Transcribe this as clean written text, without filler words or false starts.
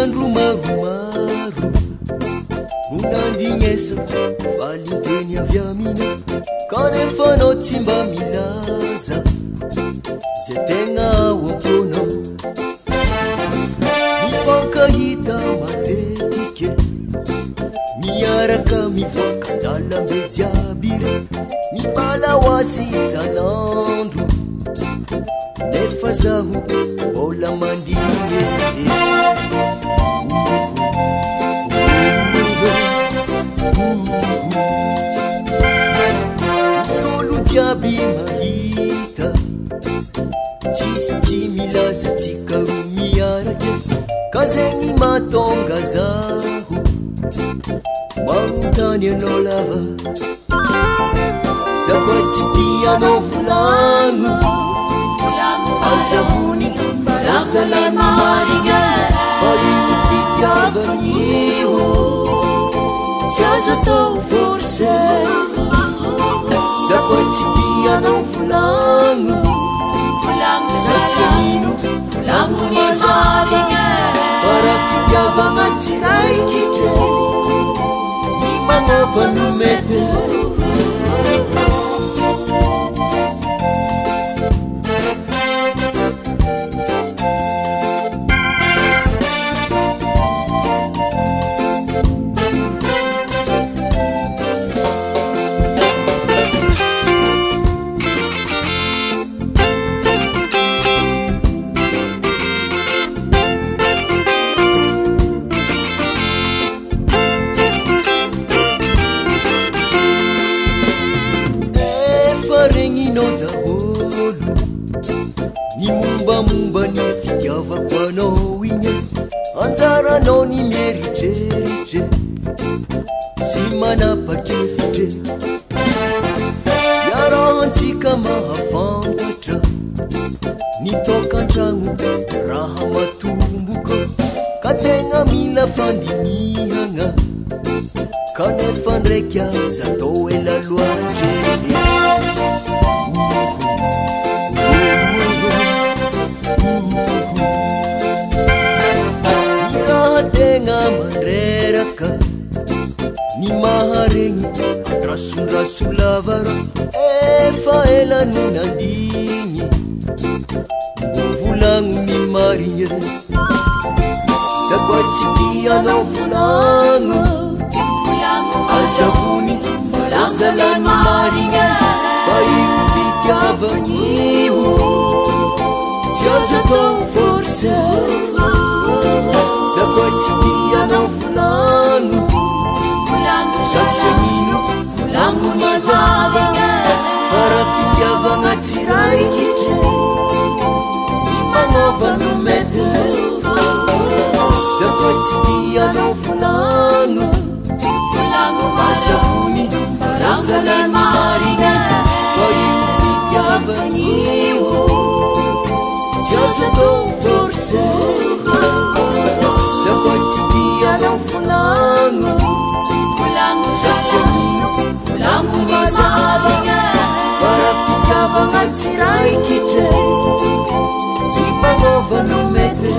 Andro maromaro no nandignesako valinteny avy amina, kanefa anao tsy mba milaza zay tegna ao am-ponao. Mifankahita matetike, miaraka mivoaka an-dalambe jiaby re, mibala ho azy isan'andro, nefa zaho mbola mandigny. Ny olo jiaby mahita, tsisy tsy milaza tsika roa miaraka, ka zegny mahatonga zaho manontany anao lava. Za koa tsy tianao volagno, aza vony lazalany marigna, fa io fitiavana io tsy azo atao forcé. Za koa tsy tianao volagno, za tsy mino volagno mazava, fa raha fitiavana tsy raikitra, ny magnova no mety. Efa regninao daholo ny mombamomba ny fitiavako anao igny, anjaranao ny mieritreritre sy manapa-kevitra. Iarahantsika mahafantatra ny tokantragno raha matomboka, ka tegna mila fandinihana, kanefa ndraiky aza atao ela loatra. Ny raha tegna mandreraka ny maharegny andrasondraso lava, raha efa ela no nandigny mbô volagno ny marigny. Za koa tsy tianao volagno, aza vony lazalany marigna, fa io fitiavana io tsy azo atao forcé. Za koa tsy tianao volagno, za tsy mino volagno mazava, fa raha fitiavana tsy raikitra, ny magnova no mety. Za koa tsy tianao volagno, aza vony lazalany marigna, fa io fitiavana io tsy azo atao forcé. Za koa tsy tianao volagno, za tsy mino volagno mazava, fa raha fitiavana tsy raikitra, ny magnova no mety.